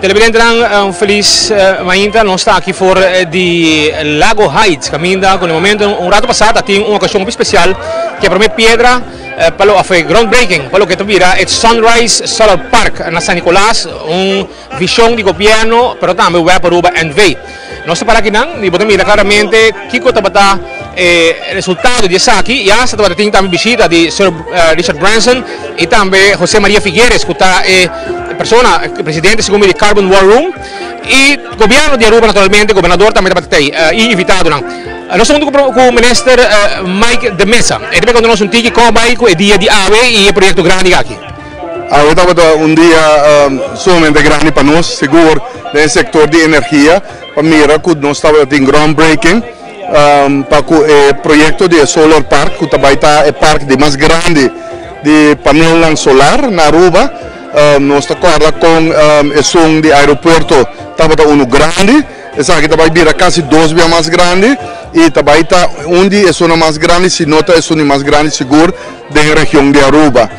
Televidentenan, un felis mainta. Nos ta aki for di Lago Heights, caminda cu na momento un rato pasa ta tin un ocasion hopi special cu e prome piedra pa lo of e groundbreaking pa loke ta bira e Sunrise Solar Park na San Nicolas, un vision di gobierno pero tambe web Aruba NV. Nos ta para akinan y bo ta mira claramente kico tabata e resultado di esaki y hasta tabata tin tambe bishita di Sir Richard Branson y tambe Jose Maria Figueres cu ta e persona, presidente segun mi di Carbon War Room y gobierno di Aruba naturalmente, gobernador tambe tabata tey y invitadonan. Nos ta hunto cu Minister Mike de Meza. E ta bay conta nos un tiki con a bay cu e dia di awe y e proyecto grandi aki. Awe tabata un dia sumamente grandi pa nos, sigur den e sector di energia, pa mira cu nos tabata tin groundbreaking pa cu e proyecto di e solar park cu ta bay ta e park di mas grandi di panelnan solar na Aruba. Nos ta corda con esun di aeropuerto tabata uno grandi, esaki ta bay bira casi dos bia mas grandi y ta bay ta un di esunnan mas grandi si no ta esun di mas grandi sigur den region di Aruba.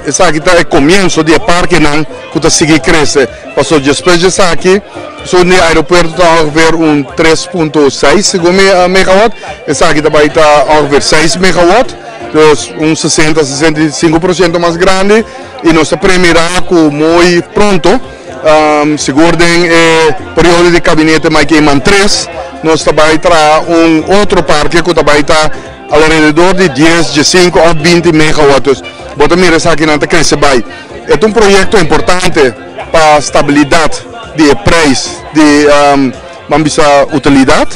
Esaki ta e comienso di e parkenan cu ta sigui crece, pasobra despues di esaki esun di aeropuerto ta ongeveer un 3.6 segun mi megawatt, esaki ta bay ta ongeveer 6 megawatt. Dus un 60, 65% mas grandi y nos ta premira cu muy pronto, sigur den e periodo di Gabinete Mike Eman 3, nos ta bay traha un otro parke cu ta bay ta alrededor di 10, 15 of 20 megawatt. Dus bo ta mira esakinan ta crece bay. E ta un proyecto importante pa stabilidad di e prijs di, ban bisa, utilidad.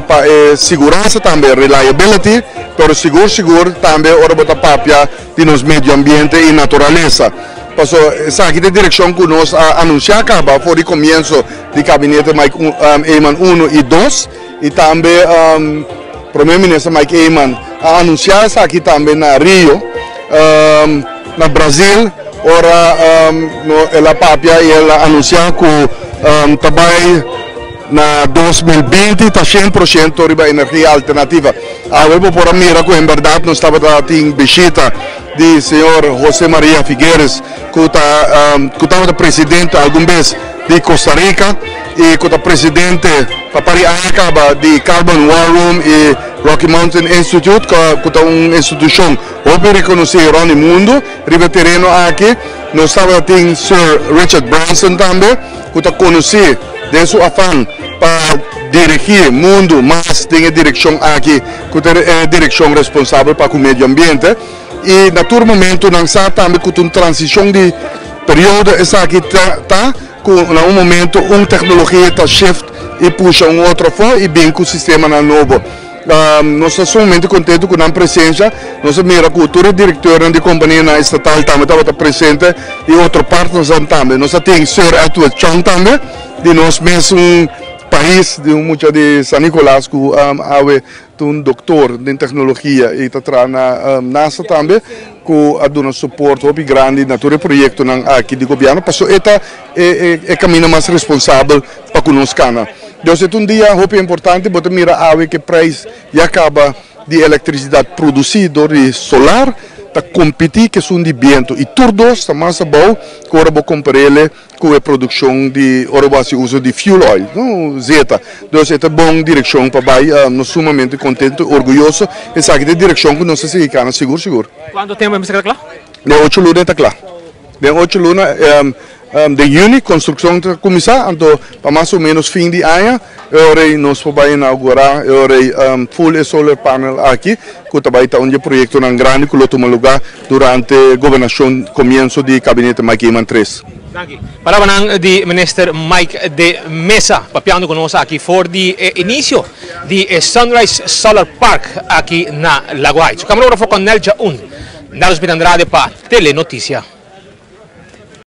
Pa e siguransa tambe, reliability, pero sigur sigur tambe ora bo ta papia di nos medio ambiente y naturalesa. Paso esaki ta e direccion cu nos a anuncia caba for di comienso di Gabinete Mike Eman 1 y 2 y tambe Prome Minister Mike Eman a anuncia esaki tambe na Rio, na Brazil, ora el a papia y el a anuncia cu ta bay na 2020 ta 100% riba energia alternativa. Awe bo por a mira cu en berdad nos tabata tin bishita di señor Jose Maria Figueres cu ta cu tabata presidente algun bes di Costa Rica y cu ta presidente pa par di aña caba di Carbon War Room y Rocky Mountain Institute cu ta un institucion hopi reconoci rond di mundo riba e tereno aki. Nos tabata tin Sir Richard Branson tambe cu ta conoci den su afan pa dirigi mundu mas den e direccion aki cu ta e direccion responsabel pa cu medio ambiente y na tur momento nan sa tambe cu ta un transicion di periodo esaki ta cu na un momento un tecnologia ta shift y pusha un otro afo y bin cu sistemanan nobo. Nos ta sumamente contento cu nan presencia. Nos a mira cu tur e directornan di companianan estatal tambe tabata presente y otro partnersnan tambe. Nos a tin Sir Edward Chong tambe di nos mesun pais, di un mucha di San Nicolas cu awe ta un doctor den tecnologia y ta traha na NASA tambe, cu a duna support hopi grandi na tur e proyectonan aki di gobierno pasobra e ta e camino mas responsabel pa cu nos cana. Dus e ta un dia hopi importante, bo ta mira awe cu e prijs ya caba di electricidad produci door di solar ta competi cu esun di biento y tur dos ta mas abou cu ora bo comparele cu e produccion di ora bo haci uso di fuel oil, no, zeta. Dus e ta bon direccion pa bay, nos sumamente contento y orguyoso, esaki ta e direccion cu nos ta sigui cana sigur sigur. Cuanto tempo e mester keda cla? Den ocho luna e ta cla. Den ocho luna. Den juni construccion ta cuminsa, anto pa mas o menos fin di aña e ora ey nos por bay inaugura e ora ey full e solar panel aki cu ta bay ta un di e proyectonan grandi cu lo tuma lugar durante gobernacion comienso di Gabinete Mike Eman 3. Danki. Palabranan di Minister Mike de Meza papiando cu nos aki for di e inicio di e Sunrise Solar Park aki na Lago Heights. Su camarografo Cornel Jaun, Nelson Pita Andrade pa Telenoticia.